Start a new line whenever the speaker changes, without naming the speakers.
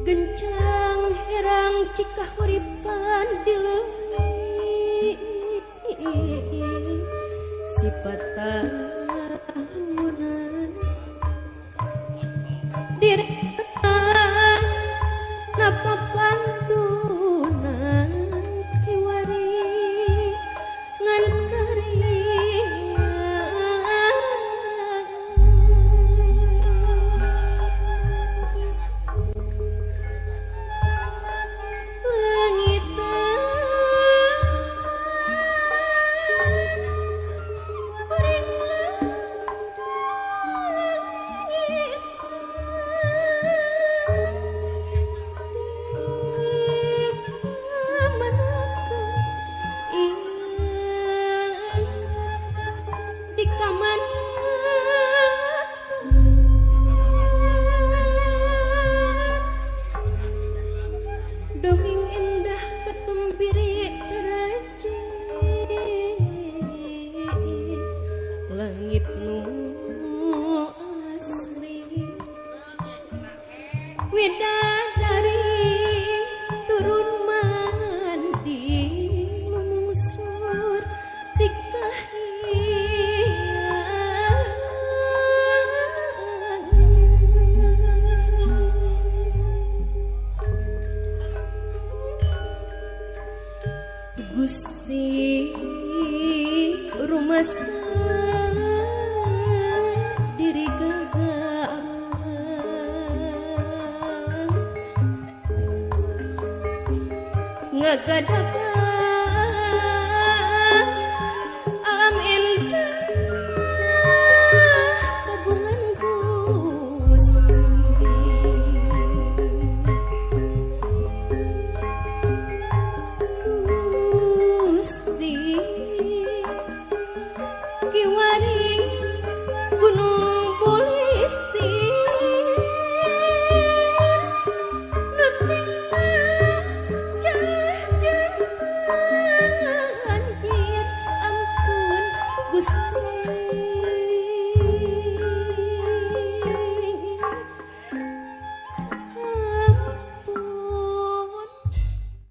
Gencang herang cikahuripan dileuwi sifat tahunan direkan napa pantunan kiwari ngan karingan langitan kuring langitan dongeng indah ketembiri teraji langit nu asri widadari turun mandi lumungsur tikahian. Gusti rumasa diri gagal ngagadapan.